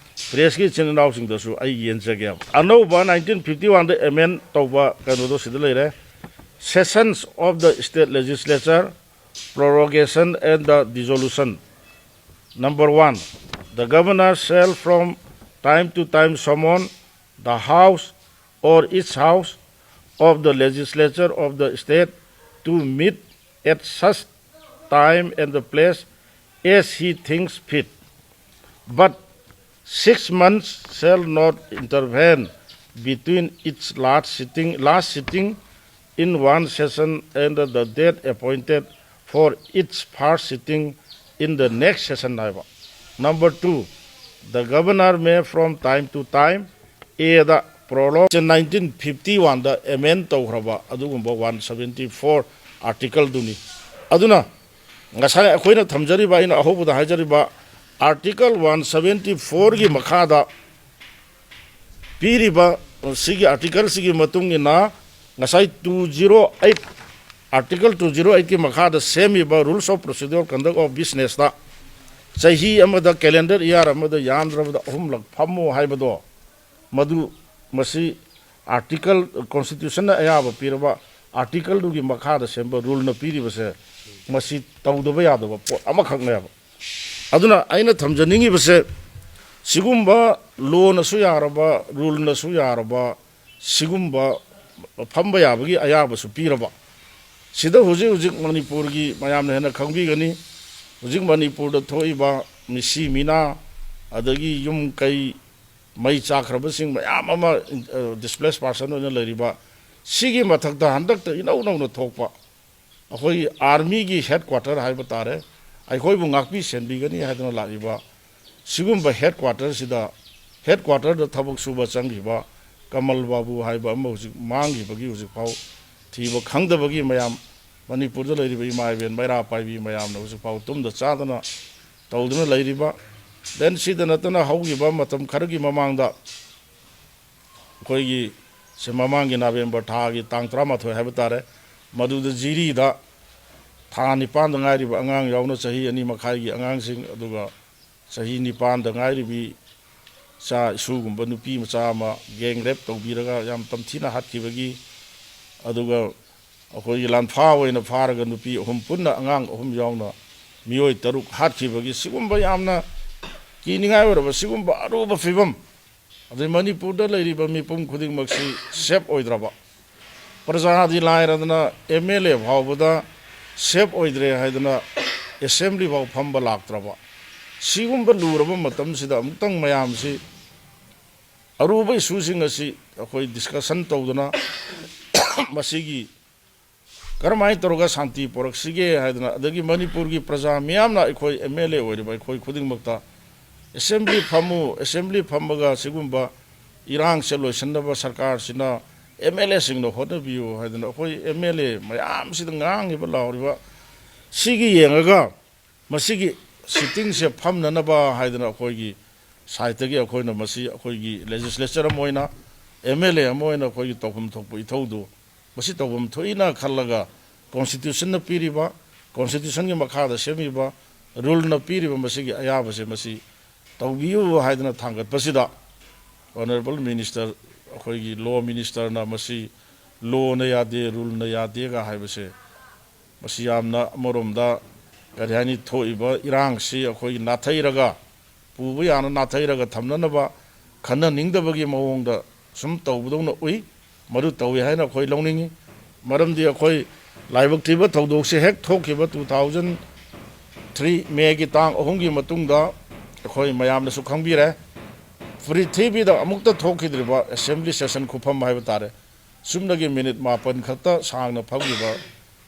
pressꯀꯤ ꯏꯆꯤꯟ ꯏꯅꯥꯎꯁꯤꯡꯗꯁꯨ ꯑꯩ ꯌꯦꯟꯖꯒꯦ꯫ ꯑꯅꯧꯕ nineteen fifty oneꯗ amend ꯇꯧꯕ ꯀꯩꯅꯣꯗꯣ ꯁꯤꯗ ꯂꯩꯔꯦ, Sessions of the State Legislature, Prorogation and the Dissolution. Number one, the governor shall from time to time summon the house or its house of the legislature of the state to meet at such time and the place as he thinks fit. But six months shall not intervene between its last sitting, last sitting in one session and the date appointed for its first sitting in the next session ꯍꯥꯏꯕ꯫ Number two, the governor may from time to time, Aꯗ prolong, nineteen fifty oneꯗ amend ꯇꯧꯈ꯭ꯔꯕ ꯑꯗꯨꯒꯨꯝꯕ one seventy four articleꯗꯨꯅꯤ꯫ ꯑꯗꯨꯅ ꯉꯁꯥꯏ ꯑꯩꯈꯣꯏꯅ ꯊꯝꯖꯔꯤꯕ, ꯑꯩꯅ ꯑꯍꯧꯕꯗ ꯍꯥꯏꯖꯔꯤꯕ article one seventy fourꯒꯤ ꯃꯈꯥꯗ ꯄꯤꯔꯤꯕ ꯁꯤꯒꯤ articleꯁꯤꯒꯤ ꯃꯇꯨꯡ ꯏꯟꯅ ꯉꯁꯥꯏ two zero eight Article two zero eight ꯀꯤ ꯃꯈꯥꯗ ꯁꯦꯝꯃꯤꯕ Rules of Procedure Conduct of Business ꯇ ꯆꯍꯤ ꯑꯃꯗ, calendar year ꯑꯃꯗ ꯌꯥꯝꯗ꯭ꯔꯕꯗ ꯑꯍꯨꯝꯂꯛ ꯐꯝꯃꯨ ꯍꯥꯏꯕꯗꯣ, ꯃꯗꯨ, ꯃꯁꯤ article, constitution ꯅ ꯑꯌꯥꯕ ꯄꯤꯔꯕ article ꯗꯨꯒꯤ ꯃꯈꯥꯗ ꯁꯦꯝꯕ rule ꯅ ꯄꯤꯔꯤꯕꯁꯦ, ꯃꯁꯤ ꯇꯧꯗꯕ ꯌꯥꯗꯕ ꯄꯣꯠ ꯑꯃꯈꯛꯅꯦꯕ꯫ ꯑꯗꯨꯅ ꯑꯩꯅ ꯊꯝꯖꯅꯤꯡꯉꯤꯕꯁꯦ, ꯁꯤꯒꯨꯝꯕ law ꯅꯁꯨ ꯌꯥꯔꯕ, rule ꯅꯁꯨ ꯌꯥꯔꯕ, ꯁꯤꯒꯨꯝꯕ ꯐꯝꯕ ꯌꯥꯕꯒꯤ ꯑꯌꯥꯕꯁꯨ ꯄꯤꯔꯕ, ꯁꯤꯗ ꯍꯧꯖꯤꯛ ꯍꯧꯖꯤꯛ ꯃꯅꯤꯄꯨꯔꯒꯤ, ꯃꯌꯥꯝꯅ ꯍꯦꯟꯅ ꯈꯪꯕꯤꯒꯅꯤ, ꯍꯧꯖꯤꯛ ꯃꯅꯤꯄꯨꯔꯗ ꯊꯣꯛꯏꯕ ꯃꯤꯁꯤ ꯃꯤꯅꯥ, ꯑꯗꯒꯤ ꯌꯨꯝ ꯀꯩ ꯃꯩ ꯆꯥꯛꯈ꯭ꯔꯕꯁꯤꯡ ꯃꯌꯥꯝ ꯑꯃ, ꯑ, displaced person ꯑꯣꯏꯅ ꯂꯩꯔꯤꯕ, ꯁꯤꯒꯤ ꯃꯊꯛꯇ ꯍꯟꯗꯛꯇ ꯏꯅꯧ ꯅꯧꯅ ꯊꯣꯛꯄ ꯑꯩꯈꯣꯏꯒꯤ army ꯒꯤ headquarter ꯍꯥꯏꯕ ꯇꯥꯔꯦ, ꯑꯩꯈꯣꯏꯕꯨ ꯉꯥꯛꯄꯤ ꯁꯦꯟꯕꯤꯒꯅꯤ ꯍꯥꯏꯗꯨꯅ ꯂꯥꯛꯂꯤꯕ ꯁꯤꯒꯨꯝꯕ headquarter ꯁꯤꯗ, headquarter ꯗ ꯊꯕꯛ ꯁꯨꯕ ꯆꯪꯈꯤꯕ ꯀꯃꯜ ꯕꯥꯕꯨ ꯍꯥꯏꯕ ꯑꯃ ꯍꯧꯖꯤꯛ ꯃꯥꯡꯈꯤꯕꯒꯤ, ꯍꯧꯖꯤꯛꯐꯥꯎ ꯊꯤꯕ ꯈꯪꯗꯕꯒꯤ ꯃꯌꯥꯝ, ꯃꯅꯤꯄꯨꯔꯗ ꯂꯩꯔꯤꯕ ꯏꯃꯥ ꯏꯕꯦꯟ ꯃꯩꯔꯥ ꯄꯥꯏꯕꯤ ꯃꯌꯥꯝꯅ ꯍꯧꯖꯤꯛꯐꯥꯎ ꯇꯨꯝꯗ ꯆꯥꯗꯅ ꯇꯧꯗꯨꯅ ꯂꯩꯔꯤꯕ꯫ Then ꯁꯤꯗ ꯅꯠꯇꯅ ꯍꯧꯈꯤꯕ ꯃꯇꯝ ꯈꯔꯒꯤ ꯃꯃꯥꯡꯗ ꯑꯩꯈꯣꯏꯒꯤ ꯁꯤ ꯃꯃꯥꯡꯒꯤ November ꯊꯥꯒꯤ ꯇꯥꯡ ꯇꯔꯥꯃꯥꯊꯣꯏ ꯍꯥꯏꯕ ꯇꯥꯔꯦ, ꯃꯗꯨꯗ ꯖꯤꯔꯤꯗ ꯊꯥ ꯅꯤꯄꯥꯟꯗ ꯉꯥꯏꯔꯤꯕ ꯑꯉꯥꯡ ꯌꯥꯎꯅ ꯆꯍꯤ ꯑꯅꯤ ꯃꯈꯥꯏꯒꯤ ꯑꯉꯥꯡꯁꯤꯡ, ꯑꯗꯨꯒ ꯆꯍꯤ ꯅꯤꯄꯥꯟꯗ ꯉꯥꯏꯔꯤꯕꯤ ꯏꯆꯥ ꯏꯁꯨꯒꯨꯝꯕ ꯅꯨꯄꯤ ꯃꯆꯥ ꯑꯃ gang rape ꯇꯧꯕꯤꯔꯒ ꯌꯥꯝ ꯇꯝꯊꯤꯅ ꯍꯥꯠꯈꯤꯕꯒꯤ, ꯑꯗꯨꯒ ꯑꯩꯈꯣꯏꯒꯤ ꯂꯥꯟꯐꯥ ꯑꯣꯏꯅ ꯐꯥꯔꯒ ꯅꯨꯄꯤ ꯑꯍꯨꯝ ꯄꯨꯟꯅ, ꯑꯉꯥꯡ ꯑꯍꯨꯝ ꯌꯥꯎꯅ ꯃꯤꯑꯣꯏ ꯇꯔꯨꯛ ꯍꯥꯠꯈꯤꯕꯒꯤ ꯁꯤꯒꯨꯝꯕ ꯌꯥꯝꯅ ꯀꯤꯅꯤꯡꯉꯥꯏ ꯑꯣꯏꯔꯕ ꯁꯤꯒꯨꯝꯕ ꯑꯔꯨꯕ ꯐꯤꯕꯝ, ꯑꯗꯩ ꯃꯅꯤꯄꯨꯔꯗ ꯂꯩꯔꯤꯕ ꯃꯤꯄꯨꯝ ꯈꯨꯗꯤꯡꯃꯛꯁꯤ safe ꯑꯣꯏꯗ꯭ꯔꯕ, ꯄ꯭ꯔꯖꯥꯗꯤ ꯂꯥꯏꯔꯗꯅ MLA ꯐꯥꯎꯕꯗ safe ꯑꯣꯏꯗ꯭ꯔꯦ ꯍꯥꯏꯗꯅ assembly ꯐꯥꯎ ꯐꯝꯕ ꯂꯥꯛꯇ꯭ꯔꯕ, ꯁꯤꯒꯨꯝꯕ ꯂꯨꯔꯕ ꯃꯇꯝꯁꯤꯗ ꯑꯃꯨꯛꯇꯪ ꯃꯌꯥꯝꯁꯤ, ꯑꯔꯨꯕ issue ꯁꯤꯡ ꯑꯁꯤ ꯑꯩꯈꯣꯏ discussion ꯇꯧꯗꯨꯅ ꯃꯁꯤꯒꯤ ꯀꯔꯝꯍꯥꯏꯅ ꯇꯧꯔꯒ ꯁꯥꯟꯇꯤ ꯄꯨꯔꯛꯁꯤꯒꯦ ꯍꯥꯏꯗꯅ, ꯑꯗꯒꯤ ꯃꯅꯤꯄꯨꯔꯒꯤ ꯄ꯭ꯔꯖꯥ ꯃꯤꯌꯥꯝꯅ, ꯑꯩꯈꯣꯏ MLA ꯑꯣꯏꯔꯤꯕ ꯑꯩꯈꯣꯏ ꯈꯨꯗꯤꯡꯃꯛꯇ assembly ꯐꯝꯃꯨ, assembly ꯐꯝꯃꯒ ꯁꯤꯒꯨꯝꯕ ꯏꯔꯥꯡꯁꯦ ꯂꯣꯏꯁꯤꯟꯅꯕ ꯁꯔꯀꯥꯔꯁꯤꯅ, MLA ꯁꯤꯡꯅ ꯍꯣꯠꯅꯕꯤꯌꯨ ꯍꯥꯏꯗꯅ ꯑꯩꯈꯣꯏ MLA ꯃꯌꯥꯝꯁꯤꯗ ꯉꯥꯡꯉꯤꯕ, ꯂꯥꯎꯔꯤꯕ, ꯁꯤꯒꯤ ꯌꯦꯡꯉꯒ ꯃꯁꯤꯒꯤ sitting ꯁꯦ ꯐꯝꯅꯅꯕ ꯍꯥꯏꯗꯅ ꯑꯩꯈꯣꯏꯒꯤ side ꯇꯒꯤ ꯑꯩꯈꯣꯏꯅ ꯃꯁꯤ ꯑꯩꯈꯣꯏꯒꯤ legislature ꯑꯃ ꯑꯣꯏꯅ, MLA ꯑꯃ ꯑꯣꯏꯅ ꯑꯩꯈꯣꯏꯒꯤ ꯇꯧꯐꯝ ꯊꯣꯛꯄ ꯏꯊꯧꯗꯨ ꯃꯁꯤ ꯇꯧꯐꯝ ꯊꯣꯛꯏꯅ ꯈꯜꯂꯒ, ꯀꯣꯟꯁꯇꯤꯇ꯭ꯌꯨꯁꯟꯅ ꯄꯤꯔꯤꯕ, ꯀꯣꯟꯁꯇꯤꯇ꯭ꯌꯨꯁꯟꯒꯤ ꯃꯈꯥꯗ ꯁꯦꯝꯃꯤꯕ ꯔꯨꯜꯅ ꯄꯤꯔꯤꯕ ꯃꯁꯤꯒꯤ ꯑꯌꯥꯕꯁꯦ ꯃꯁꯤ ꯇꯧꯕꯤꯌꯨ ꯍꯥꯏꯗꯅ ꯊꯥꯡꯒꯠꯄꯁꯤꯗ, ꯑꯣꯅꯔꯦꯕꯜ ꯃꯤꯅꯤꯁꯇꯔ, ꯑꯩꯈꯣꯏꯒꯤ ꯂꯣ ꯃꯤꯅꯤꯁꯇꯔꯅ ꯃꯁꯤ ꯂꯣꯅ ꯌꯥꯗꯦ, ꯔꯨꯜꯅ ꯌꯥꯗꯦꯒ ꯍꯥꯏꯕꯁꯦ, ꯃꯁꯤ ꯌꯥꯝꯅ ꯑꯃꯔꯣꯝꯗ, ꯀꯔꯤ ꯍꯥꯏꯅꯤ, ꯊꯣꯛꯏꯕ ꯏꯔꯥꯡꯁꯤ ꯑꯩꯈꯣꯏꯒꯤ ꯅꯥꯊꯩꯔꯒ, ꯄꯨꯕ ꯌꯥꯅ ꯅꯥꯊꯩꯔꯒ ꯊꯝꯅꯅꯕ ꯈꯟꯅꯅꯤꯡꯗꯕꯒꯤ ꯃꯑꯣꯡꯗ ꯁꯨꯝ ꯇꯧꯕꯗꯧꯅ ꯎꯏ꯫ ꯃꯗꯨ ꯇꯧꯏ ꯍꯥꯏꯅ ꯑꯩꯈꯣꯏ ꯂꯧꯅꯤꯡꯏ꯫ ꯃꯔꯝꯗꯤ ꯑꯩꯈꯣꯏ ꯂꯥꯏꯕꯛ ꯊꯤꯕ ꯊꯧꯗꯣꯛꯁꯦ ꯍꯦꯛ ꯊꯣꯛꯈꯤꯕ two thousand three ꯃꯦꯒꯤ ꯇꯥꯡ ꯑꯍꯨꯝꯒꯤ ꯃꯇꯨꯡꯗ ꯑꯩꯈꯣꯏ ꯃꯌꯥꯝꯅꯁꯨ ꯈꯪꯕꯤꯔꯦ, ꯄ꯭ꯔꯤꯊꯤꯕꯤꯗ ꯑꯃꯨꯛꯇ ꯊꯣꯛꯈꯤꯗ꯭ꯔꯤꯕ ꯑꯦꯁꯦꯝꯕ꯭ꯂꯤ ꯁꯦꯁꯟ ꯈꯨꯐꯝ ꯍꯥꯏꯕ ꯇꯥꯔꯦ, ꯆꯨꯝꯅꯒꯤ ꯃꯤꯅꯤꯠ ꯃꯥꯄꯟ ꯈꯛꯇ ꯁꯥꯡꯅ ꯐꯝꯈꯤꯕ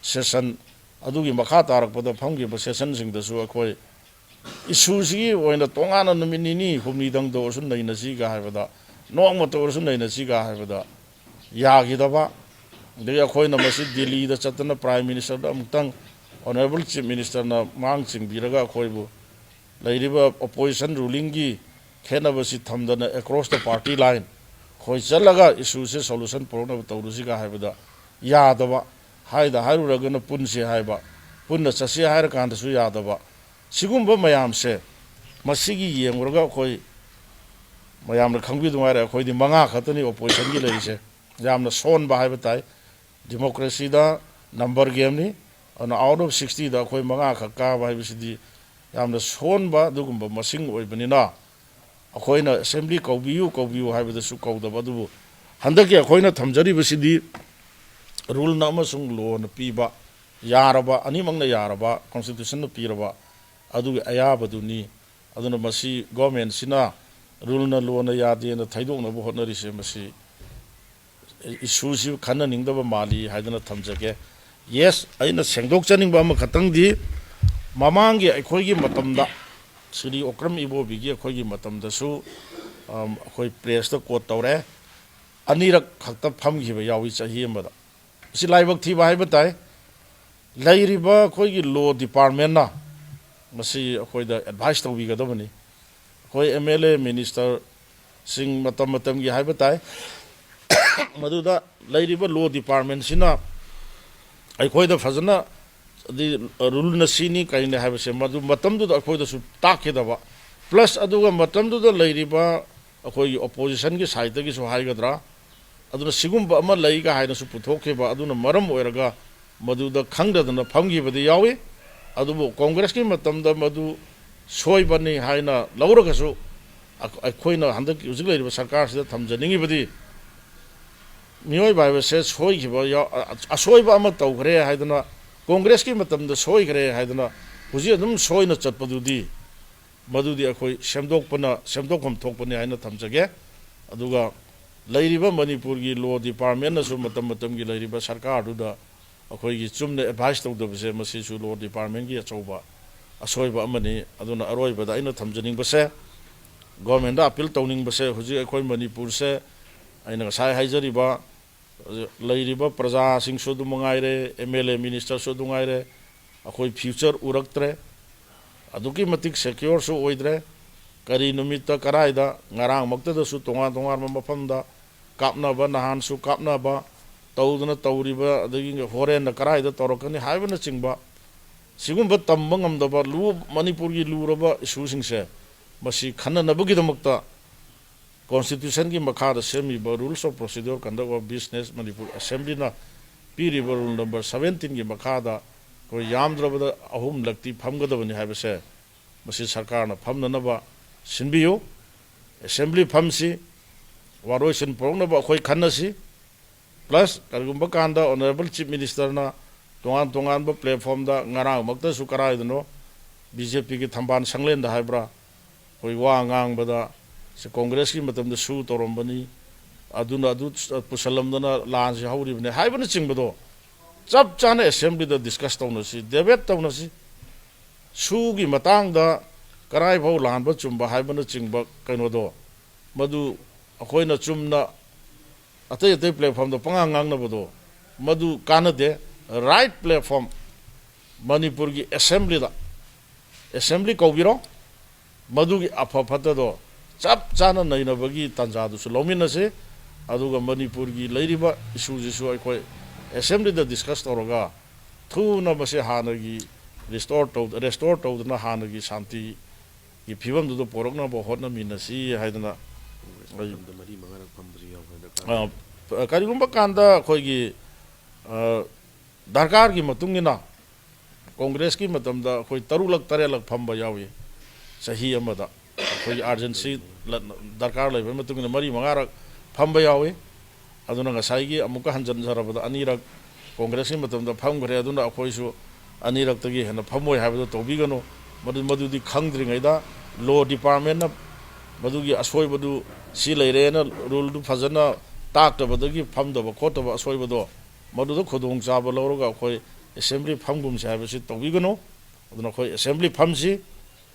ꯁꯦꯁꯟ ꯑꯗꯨꯒꯤ ꯃꯈꯥ ꯇꯥꯔꯛꯄꯗ ꯐꯝꯈꯤꯕ ꯁꯦꯁꯟꯁꯤꯡꯗꯁꯨ ꯑꯩꯈꯣꯏ ꯏꯁꯨꯁꯤꯒꯤ ꯑꯣꯏꯅ ꯇꯣꯉꯥꯟꯅ ꯅꯨꯃꯤꯠ ꯅꯤꯅꯤ ꯍꯨꯝꯅꯤꯗꯪꯗ ꯑꯣꯏꯔꯁꯨ ꯅꯩꯅꯁꯤꯒ ꯍꯥꯏꯕꯗ, ꯅꯣꯡꯃꯇ ꯑꯣꯏꯔꯁꯨ ꯅꯩꯅꯁꯤꯒ ꯍꯥꯏꯕꯗ ꯌꯥꯈꯤꯗꯕ, ꯑꯗꯒꯤ ꯑꯩꯈꯣꯏꯅ ꯃꯁꯤ ꯗꯤꯜꯂꯤꯗ ꯆꯠꯇꯅ ꯄ꯭ꯔꯥꯏꯝ ꯃꯤꯅꯤꯁꯇꯔꯗ ꯑꯃꯨꯛꯇꯪ ꯑꯣꯅꯔꯦꯕꯜ ꯆꯤꯐ ꯃꯤꯅꯤꯁꯇꯔꯅ ꯃꯥꯡ ꯆꯤꯡꯕꯤꯔꯒ ꯑꯩꯈꯣꯏꯕꯨ ꯂꯩꯔꯤꯕ ꯑꯣꯄꯣꯖꯤꯁꯟ ꯔꯨꯂꯤꯡꯒꯤ ꯈꯦꯠꯅꯕꯁꯤ ꯊꯝꯗꯅ across the party line ꯑꯩꯈꯣꯏ ꯆꯠꯂꯒ ꯏꯁꯨꯁꯦ ꯁꯣꯂꯨꯁꯟ ꯄꯨꯔꯛꯅꯕ ꯇꯧꯔꯨꯁꯤꯒ ꯍꯥꯏꯕꯗ ꯌꯥꯗꯕ, ꯍꯥꯏꯗ ꯍꯥꯏꯔꯨꯔꯒꯅ ꯄꯨꯟꯁꯤ ꯍꯥꯏꯕ, ꯄꯨꯟꯅ ꯆꯠꯁꯤ ꯍꯥꯏꯔꯀꯥꯟꯗꯁꯨ ꯌꯥꯗꯕ, ꯁꯤꯒꯨꯝꯕ ꯃꯌꯥꯝꯁꯦ ꯃꯁꯤꯒꯤ ꯌꯦꯡꯂꯨꯔꯒ ꯑꯩꯈꯣꯏ ꯃꯌꯥꯝꯅ ꯈꯪꯕꯤꯗꯨ ꯉꯥꯏꯔꯦ, ꯑꯩꯈꯣꯏꯗꯤ ꯃꯉꯥ ꯈꯛꯇꯅꯤ ꯑꯣꯄꯣꯖꯤꯁꯟꯒꯤ ꯂꯩꯔꯤꯁꯦ꯫ ꯌꯥꯝꯅ ꯁꯣꯟꯕ ꯍꯥꯏꯕ ꯇꯥꯏ꯫ ꯗꯤꯃꯣꯀ꯭ꯔꯦꯁꯤꯗ ꯅꯝꯕꯔ ꯒꯦꯝꯅꯤ꯫ ꯑꯗꯨꯅ out of sixtyꯗ ꯑꯩꯈꯣꯏ ꯃꯉꯥ ꯈꯛ ꯀꯥꯕ ꯍꯥꯏꯕꯁꯤꯗꯤ ꯌꯥꯝꯅ ꯁꯣꯟꯕ ꯑꯗꯨꯒꯨꯝꯕ ꯃꯁꯤꯡ ꯑꯣꯏꯕꯅꯤꯅ, ꯑꯩꯈꯣꯏꯅ ꯑꯦꯁꯦꯝꯕ꯭ꯂꯤ ꯀꯧꯕꯤꯌꯨ ꯀꯧꯕꯤꯌꯨ ꯍꯥꯏꯕꯗꯁꯨ ꯀꯧꯗꯕ꯫ ꯑꯗꯨꯕꯨ ꯍꯟꯗꯛꯀꯤ ꯑꯩꯈꯣꯏꯅ ꯊꯝꯖꯔꯤꯕꯁꯤꯗꯤ ꯔꯨꯜꯅ ꯑꯃꯁꯨꯡ ꯂꯣꯅ ꯄꯤꯕ, ꯌꯥꯔꯕ, ꯑꯅꯤꯃꯛꯅ ꯌꯥꯔꯕ, ꯀꯣꯟꯁꯇꯤꯇ꯭ꯌꯨꯁꯟꯅ ꯄꯤꯔꯕ ꯑꯗꯨꯒꯤ ꯑꯌꯥꯕꯗꯨꯅꯤ꯫ ꯑꯗꯨꯅ ꯃꯁꯤ ꯒꯣꯔꯃꯦꯟꯁꯤꯅ ꯔꯨꯜꯅ ꯂꯣꯅ ꯌꯥꯗꯦꯅ ꯊꯩꯗꯣꯛꯅꯕ ꯍꯣꯠꯅꯔꯤꯁꯦ, ꯃꯁꯤ ꯏꯁꯨꯁꯤ ꯈꯟꯅꯅꯤꯡꯗꯕ ꯃꯥꯜꯂꯤ ꯍꯥꯏꯗꯅ ꯊꯝꯖꯒꯦ꯫ ꯌꯦꯁ, ꯑꯩꯅ ꯁꯦꯡꯗꯣꯛꯆꯅꯤꯡꯕ ꯑꯃꯈꯛꯇꯪꯗꯤ, ꯃꯃꯥꯡꯒꯤ ꯑꯩꯈꯣꯏꯒꯤ ꯃꯇꯝꯗ, ꯁ꯭ꯔꯤ ꯑꯣꯀ꯭ꯔꯝ ꯏꯕꯣꯕꯤꯒꯤ ꯑꯩꯈꯣꯏꯒꯤ ꯃꯇꯝꯗꯁꯨ, ꯑꯝ, ꯑꯩꯈꯣꯏ ꯄ꯭ꯔꯦꯁꯇ ꯀꯣꯠ ꯇꯧꯔꯦ, ꯑꯅꯤꯔꯛ ꯈꯛꯇ ꯐꯝꯈꯤꯕ ꯌꯥꯎꯏ ꯆꯍꯤ ꯑꯃꯗ꯫ ꯃꯁꯤ ꯂꯥꯏꯕꯛ ꯊꯤꯕ ꯍꯥꯏꯕ ꯇꯥꯏ꯫ ꯂꯩꯔꯤꯕ ꯑꯩꯈꯣꯏꯒꯤ ꯂꯣ ꯗꯤꯄꯥꯔꯠꯃꯦꯟꯅ ꯃꯁꯤ ꯑꯩꯈꯣꯏꯗ ꯑꯦꯗꯚꯥꯏꯁ ꯇꯧꯕꯤꯒꯗꯕꯅꯤ꯫ ꯑꯩꯈꯣꯏ ꯑꯦꯝ ꯑꯦꯜ ꯑꯦ ꯃꯤꯅꯤꯁꯇꯔꯁꯤꯡ ꯃꯇꯝ ꯃꯇꯝꯒꯤ ꯍꯥꯏꯕ ꯇꯥꯏ, ꯃꯗꯨꯗ ꯂꯩꯔꯤꯕ ꯂꯣ ꯗꯤꯄꯥꯔꯠꯃꯦꯟꯁꯤꯅ ꯑꯩꯈꯣꯏꯗ ꯐꯖꯅ ꯑꯗꯤ ꯔꯨꯜꯅ ꯁꯤꯅꯤ ꯀꯔꯤꯅꯤ ꯍꯥꯏꯕꯁꯦ ꯃꯗꯨ ꯃꯇꯝꯗꯨꯗ ꯑꯩꯈꯣꯏꯗꯁꯨ ꯇꯥꯛꯈꯤꯗꯕ, ꯄ꯭ꯂꯁ ꯑꯗꯨꯒ ꯃꯇꯝꯗꯨꯗ ꯂꯩꯔꯤꯕ ꯑꯩꯈꯣꯏꯒꯤ ꯑꯣꯄꯣꯖꯤꯁꯟꯒꯤ ꯁꯥꯏꯠꯇꯒꯤꯁꯨ ꯍꯥꯏꯒꯗ꯭ꯔꯥ, ꯑꯗꯨꯅ ꯁꯤꯒꯨꯝꯕ ꯑꯃ ꯂꯩꯒ ꯍꯥꯏꯅꯁꯨ ꯄꯨꯊꯣꯛꯈꯤꯕ, ꯑꯗꯨꯅ ꯃꯔꯝ ꯑꯣꯏꯔꯒ ꯃꯗꯨꯗ ꯈꯪꯗꯗꯅ ꯐꯝꯈꯤꯕꯗꯤ ꯌꯥꯎꯏ꯫ ꯑꯗꯨꯕꯨ ꯀꯣꯡꯒ꯭ꯔꯦꯁꯀꯤ ꯃꯇꯝꯗ ꯃꯗꯨ ꯁꯣꯏꯕꯅꯤ ꯍꯥꯏꯅ ꯂꯧꯔꯒꯁꯨ, ꯑꯩꯈꯣꯏꯅ ꯍꯟꯗꯛꯀꯤ ꯍꯧꯖꯤꯛ ꯂꯩꯔꯤꯕ ꯁꯔꯀꯥꯔꯁꯤꯗ ꯊꯝꯖꯅꯤꯡꯉꯤꯕꯗꯤ, ꯃꯤꯑꯣꯏꯕ ꯍꯥꯏꯕꯁꯦ ꯁꯣꯏꯈꯤꯕ ꯌꯥꯎ-, ꯑꯁꯣꯏꯕ ꯑꯃ ꯇꯧꯈ꯭ꯔꯦ ꯍꯥꯏꯗꯅ, ꯀꯣꯡꯒ꯭ꯔꯦꯁꯀꯤ ꯃꯇꯝꯗ ꯁꯣꯏꯈ꯭ꯔꯦ ꯍꯥꯏꯗꯅ ꯍꯧꯖꯤꯛ ꯑꯗꯨꯝ ꯁꯣꯏꯅ ꯆꯠꯄꯗꯨꯗꯤ, ꯃꯗꯨꯗꯤ ꯑꯩꯈꯣꯏ ꯁꯦꯝꯗꯣꯛꯄꯅ, ꯁꯦꯝꯗꯣꯛꯐꯝ ꯊꯣꯛꯄꯅꯤ ꯍꯥꯏꯅ ꯊꯝꯖꯒꯦ꯫ ꯑꯗꯨꯒ ꯂꯩꯔꯤꯕ ꯃꯅꯤꯄꯨꯔꯒꯤ ꯂꯣ ꯗꯤꯄꯥꯔꯠꯃꯦꯟꯅꯁꯨ ꯃꯇꯝ ꯃꯇꯝꯒꯤ ꯂꯩꯔꯤꯕ ꯁꯔꯀꯥꯔꯗꯨꯗ ꯑꯩꯈꯣꯏꯒꯤ ꯆꯨꯝꯅ ꯑꯦꯗꯚꯥꯏꯁ ꯇꯧꯗꯕꯁꯦ, ꯃꯁꯤꯁꯨ ꯂꯣ ꯗꯤꯄꯥꯔꯠꯃꯦꯟꯒꯤ ꯑꯆꯧꯕ ꯑꯁꯣꯏꯕ ꯑꯃꯅꯤ꯫ ꯑꯗꯨꯅ ꯑꯔꯣꯏꯕꯗ ꯑꯩꯅ ꯊꯝꯖꯅꯤꯡꯕꯁꯦ, ꯒꯣꯔꯃꯦꯟꯗ ꯑꯄꯤꯜ ꯇꯧꯅꯤꯡꯕꯁꯦ, ꯍꯧꯖꯤꯛ ꯑꯩꯈꯣꯏ ꯃꯅꯤꯄꯨꯔꯁꯦ, ꯑꯩꯅ ꯉꯁꯥꯏ ꯍꯥꯏꯖꯔꯤꯕ, ꯂꯩꯔꯤꯕ ꯄ꯭ꯔꯖꯥꯁꯤꯡꯁꯨ ꯑꯗꯨꯝ ꯉꯥꯏꯔꯦ, ꯑꯦꯝ ꯑꯦꯜ ꯑꯦ ꯃꯤꯅꯤꯁꯇꯔꯁꯨ ꯑꯗꯨꯝ ꯉꯥꯏꯔꯦ, ꯑꯩꯈꯣꯏ ꯐ꯭ꯌꯨꯆꯔ ꯎꯔꯛꯇ꯭ꯔꯦ, ꯑꯗꯨꯛꯀꯤ ꯃꯇꯤꯛ ꯁꯦꯀ꯭ꯌꯣꯔꯁꯨ ꯑꯣꯏꯗ꯭ꯔꯦ꯫ ꯀꯔꯤ ꯅꯨꯃꯤꯠꯇ ꯀꯔꯥꯏꯗ, ꯉꯔꯥꯡꯃꯛꯇꯗꯁꯨ ꯇꯣꯉꯥꯟ ꯇꯣꯉꯥꯟꯕ ꯃꯐꯝꯗ ꯀꯥꯞꯅꯕ, ꯅꯍꯥꯟꯁꯨ ꯀꯥꯞꯅꯕ ꯇꯧꯗꯅ ꯇꯧꯔꯤꯕ, ꯑꯗꯒꯤ ꯍꯣꯔꯦꯟꯅ ꯀꯔꯥꯏꯗ ꯇꯧꯔꯛꯀꯅꯤ ꯍꯥꯏꯕꯅꯆꯤꯡꯕ, ꯁꯤꯒꯨꯝꯕ ꯇꯝꯕ ꯉꯝꯗꯕ ꯂꯨ-, ꯃꯅꯤꯄꯨꯔꯒꯤ ꯂꯨꯔꯕ ꯏꯁꯨꯁꯤꯡꯁꯦ, ꯃꯁꯤ ꯈꯟꯅꯅꯕꯒꯤꯗꯃꯛꯇ ꯀꯣꯟꯁꯇꯤꯇ꯭ꯌꯨꯁꯟꯒꯤ ꯃꯈꯥꯗ ꯁꯦꯝꯃꯤꯕ Rules of Procedure Conduct of Business Manipur ꯑꯦꯁꯦꯝꯕ꯭ꯂꯤꯅ ꯄꯤꯔꯤꯕ ꯔꯨꯜ ꯅꯝꯕꯔ ꯁꯕꯦꯟꯇꯤꯟꯒꯤ ꯃꯈꯥꯗ ꯑꯩꯈꯣꯏ ꯌꯥꯝꯗ꯭ꯔꯕꯗ ꯑꯍꯨꯝꯂꯛꯇꯤ ꯐꯝꯒꯗꯕꯅꯤ ꯍꯥꯏꯕꯁꯦ, ꯃꯁꯤ ꯁꯔꯀꯥꯔꯅ ꯐꯝꯅꯅꯕ ꯁꯤꯟꯕꯤꯌꯨ꯫ ꯑꯦꯁꯦꯝꯕ꯭ꯂꯤ ꯐꯝꯁꯤ, ꯋꯥꯔꯣꯏꯁꯤꯟ ꯄꯨꯔꯛꯅꯕ ꯑꯩꯈꯣꯏ ꯈꯟꯅꯁꯤ꯫ ꯄ꯭ꯂꯁ, ꯀꯔꯤꯒꯨꯝꯕ ꯀꯥꯟꯗ ꯑꯣꯅꯔꯦꯕꯜ ꯆꯤꯐ ꯃꯤꯅꯤꯁꯇꯔꯅ ꯇꯣꯉꯥꯟ ꯇꯣꯉꯥꯟꯕ ꯄ꯭ꯂꯦꯠꯐꯣꯝꯗ, ꯉꯔꯥꯡꯃꯛꯇꯁꯨ ꯀꯔꯥꯏꯗꯅꯣ ꯕꯤ ꯖꯦ ꯄꯤꯒꯤ ꯊꯝꯕꯥꯜ ꯁꯪꯂꯦꯟꯗ ꯍꯥꯏꯕ꯭ꯔꯥ, ꯑꯩꯈꯣꯏ ꯋꯥ ꯉꯥꯡꯕꯗ, ꯁꯤ ꯀꯣꯡꯒ꯭ꯔꯦꯁꯀꯤ ꯃꯇꯝꯗ ꯁꯨ ꯇꯧꯔꯝꯕꯅꯤ, ꯑꯗꯨꯅ ꯑꯗꯨ ꯄꯨꯁꯜꯂꯝꯗꯅ ꯂꯥꯟꯁꯤ ꯍꯧꯔꯤꯕꯅꯤ ꯍꯥꯏꯕꯅꯆꯤꯡꯕꯗꯣ ꯆꯞ ꯆꯥꯅ ꯑꯦꯁꯦꯝꯕ꯭ꯂꯤꯗ ꯗꯤꯁꯀꯁ ꯇꯧꯅꯁꯤ, ꯗꯦꯕꯦꯠ ꯇꯧꯅꯁꯤ꯫ ꯁꯨꯒꯤ ꯃꯇꯥꯡꯗ ꯀꯔꯥꯏꯐꯥꯎ ꯂꯥꯟꯕ ꯆꯨꯝꯕ ꯍꯥꯏꯕꯅꯆꯤꯡꯕ ꯀꯩꯅꯣꯗꯣ, ꯃꯗꯨ ꯑꯩꯈꯣꯏꯅ ꯆꯨꯝꯅ ꯑꯇꯩ ꯑꯇꯩ ꯄ꯭ꯂꯦꯠꯐꯣꯝꯗ ꯄꯉꯥꯡ ꯉꯥꯡꯅꯕꯗꯣ, ꯃꯗꯨ ꯀꯥꯟꯅꯗꯦ꯫ ꯔꯥꯏꯠ ꯄ꯭ꯂꯦꯠꯐꯣꯝ, ꯃꯅꯤꯄꯨꯔꯒꯤ ꯑꯦꯁꯦꯝꯕ꯭ꯂꯤꯗ, ꯑꯦꯁꯦꯝꯕ꯭ꯂꯤ ꯀꯧꯕꯤꯔꯣ, ꯃꯗꯨꯒꯤ ꯑꯐ ꯐꯠꯇꯗꯣ ꯆꯞ ꯆꯥꯅ ꯅꯩꯅꯕꯒꯤ ꯇꯥꯟꯖꯥꯗꯨꯁꯨ ꯂꯧꯃꯤꯟꯅꯁꯤ꯫ ꯑꯗꯨꯒ ꯃꯅꯤꯄꯨꯔꯒꯤ ꯂꯩꯔꯤꯕ ꯏꯁꯨꯁꯤꯁꯨ ꯑꯩꯈꯣꯏ ꯑꯦꯁꯦꯝꯕ꯭ꯂꯤꯗ ꯗꯤꯁꯀꯁ ꯇꯧꯔꯒ ꯊꯨꯅ ꯃꯁꯤ ꯍꯥꯟꯅꯒꯤ ꯔꯤꯁꯇꯣꯔ ꯇꯧ ꯔꯦꯁꯇꯣꯔ ꯇꯧꯗꯨꯅ ꯍꯥꯟꯅꯒꯤ ꯁꯥꯟꯇꯤꯒꯤ ꯐꯤꯕꯝꯗꯨꯗ ꯄꯣꯔꯛꯅꯕ ꯍꯣꯠꯅꯃꯤꯟꯅꯁꯤ ꯍꯥꯏꯗꯅ ꯑꯩ ꯃꯇꯝꯗ ꯃꯔꯤ ꯃꯉꯥꯔꯛ ꯐꯝꯕꯁꯨ ꯌꯥꯎꯈ꯭ꯔꯦ꯫ ꯑ, ꯀꯔꯤꯒꯨꯝꯕ ꯀꯥꯟꯗ ꯑꯩꯈꯣꯏꯒꯤ ꯑ, ꯗꯔꯀꯥꯔꯒꯤ ꯃꯇꯨꯡ ꯏꯟꯅ ꯀꯣꯡꯒ꯭ꯔꯦꯁꯀꯤ ꯃꯇꯝꯗ ꯑꯩꯈꯣꯏ ꯇꯔꯨꯛꯂꯛ ꯇꯔꯦꯠꯂꯛ ꯐꯝꯕ ꯌꯥꯎꯏ ꯆꯍꯤ ꯑꯃꯗ꯫ ꯑꯩꯈꯣꯏꯒꯤ ꯑꯥꯔꯖꯦꯟꯁꯤ ꯗꯔꯀꯥꯔ ꯂꯩꯕꯒꯤ ꯃꯇꯨꯡ ꯏꯟꯅ ꯃꯔꯤ ꯃꯉꯥꯔꯛ ꯐꯝꯕ ꯌꯥꯎꯏ꯫ ꯑꯗꯨꯅ ꯉꯁꯥꯏꯒꯤ ꯑꯃꯨꯛꯀ ꯍꯟꯖꯤꯟꯖꯔꯕꯗ ꯑꯅꯤꯔꯛ ꯀꯣꯡꯒ꯭ꯔꯦꯁꯀꯤ ꯃꯇꯝꯗ ꯐꯝꯈ꯭ꯔꯦ꯫ ꯑꯗꯨꯅ ꯑꯩꯈꯣꯏꯁꯨ ꯑꯅꯤꯔꯛꯇꯒꯤ ꯍꯦꯟꯅ ꯐꯝꯃꯣꯏ ꯍꯥꯏꯕꯗꯣ ꯇꯧꯕꯤꯒꯅꯨ꯫ ꯃꯗꯨ ꯃꯗꯨꯗꯤ ꯈꯪꯗ꯭ꯔꯤꯉꯩꯗ ꯂꯣ ꯗꯤꯄꯥꯔꯠꯃꯦꯟꯅ ꯃꯗꯨꯒꯤ ꯑꯁꯣꯏꯕꯗꯨ ꯁꯤ ꯂꯩꯔꯦꯅ ꯔꯨꯜꯗꯨ ꯐꯖꯅ ꯇꯥꯛꯇꯕꯗꯒꯤ ꯐꯝꯗꯕ ꯈꯣꯠꯇꯕ ꯑꯁꯣꯏꯕꯗꯣ, ꯃꯗꯨꯗ ꯈꯨꯗꯣꯡꯆꯥꯕ ꯂꯧꯔꯒ ꯑꯩꯈꯣꯏ ꯑꯦꯁꯦꯝꯕ꯭ꯂꯤ ꯐꯝꯒꯨꯝꯁꯦ ꯍꯥꯏꯕꯁꯤ ꯇꯧꯕꯤꯒꯅꯨ꯫ ꯑꯗꯨꯅ ꯑꯩꯈꯣꯏ ꯑꯦꯁꯦꯝꯕ꯭ꯂꯤ ꯐꯝꯁꯤ,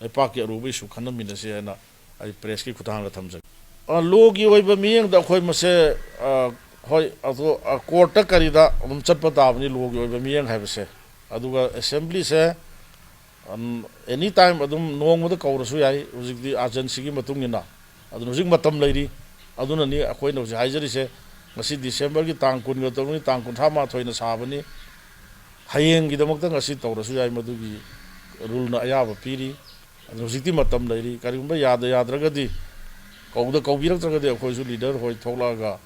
ꯂꯩꯄꯥꯛꯀꯤ ꯑꯔꯨꯕ ꯏꯁꯨ ꯈꯟꯅꯃꯤꯟꯅꯁꯤ ꯍꯥꯏꯅ ꯑꯩ ꯄ꯭ꯔꯦꯁꯀꯤ ꯈꯨꯠꯊꯥꯡꯗ ꯊꯝꯖꯒꯦ꯫ ꯑ, ꯂꯣꯒꯤ ꯑꯣꯏꯕ ꯃꯤꯠꯌꯦꯡꯗ ꯑꯩꯈꯣꯏ ꯃꯁꯦ, ꯑ, ꯍꯣꯏ, ꯑꯗꯣ, ꯑ, ꯀꯣꯔꯠꯇ ꯀꯔꯤꯗ ꯑꯗꯨꯝ ꯆꯠꯄ ꯇꯥꯕꯅꯤ ꯂꯣꯒꯤ ꯑꯣꯏꯕ ꯃꯤꯠꯌꯦꯡ ꯍꯥꯏꯕꯁꯦ꯫ ꯑꯗꯨꯒ ꯑꯦꯁꯦꯝꯕ꯭ꯂꯤꯁꯦ, ꯎꯝ, ꯑꯦꯅꯤ ꯇꯥꯏꯝ ꯑꯗꯨꯝ ꯅꯣꯡꯃꯗ ꯀꯧꯔꯁꯨ ꯌꯥꯏ, ꯍꯧꯖꯤꯛꯇꯤ ꯑꯥꯔꯖꯦꯟꯁꯤꯒꯤ ꯃꯇꯨꯡ ꯏꯟꯅ꯫ ꯑꯗꯨꯅ ꯍꯧꯖꯤꯛ ꯃꯇꯝ ꯂꯩꯔꯤ꯫ ꯑꯗꯨꯅꯅꯤ ꯑꯩꯈꯣꯏꯅ ꯍꯧꯖꯤꯛ ꯍꯥꯏꯖꯔꯤꯁꯦ, ꯉꯁꯤ ꯗꯤꯁꯦꯝꯕꯔꯒꯤ ꯇꯥꯡ ꯀꯨꯟꯒ ꯇꯔꯨꯛꯅꯤ, ꯇꯥꯡ ꯀꯨꯟꯊ꯭ꯔꯥ ꯃꯥꯊꯣꯏꯅ ꯁꯥꯕꯅꯤ꯫ ꯍꯌꯦꯡꯒꯤꯗꯃꯛꯇ ꯉꯁꯤ ꯇꯧꯔꯁꯨ ꯌꯥꯏ, ꯃꯗꯨꯒꯤ ꯔꯨꯜꯅ ꯑꯌꯥꯕ ꯄꯤꯔꯤ꯫ ꯑꯗꯨ ꯍꯧꯖꯤꯛꯇꯤ ꯃꯇꯝ ꯂꯩꯔꯤ꯫ ꯀꯔꯤꯒꯨꯝꯕ ꯌꯥꯗ ꯌꯥꯗ꯭ꯔꯒꯗꯤ, ꯀꯧꯗ ꯀꯧꯕꯤꯔꯛꯇ꯭ꯔꯒꯗꯤ ꯑꯩꯈꯣꯏꯁꯨ ꯂꯤꯗꯔ ꯍꯣꯏ ꯊꯣꯛꯂꯛꯑꯒ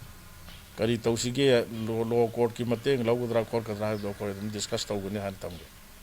ꯀꯔꯤ ꯇꯧꯁꯤꯒꯦ, ꯂꯣ, ꯂꯣ ꯀꯣꯔꯠꯀꯤ ꯃꯇꯦꯡ ꯂꯧꯒꯗ꯭ꯔꯥ ꯈꯣꯠꯀꯗ꯭ꯔꯥ ꯍꯥꯏꯕꯗꯣ ꯑꯩꯈꯣꯏ ꯑꯗꯨꯝ ꯗꯤꯁꯀꯁ ꯇꯧꯒꯅꯤ ꯍꯥꯏꯅ ꯊꯝꯒꯦ꯫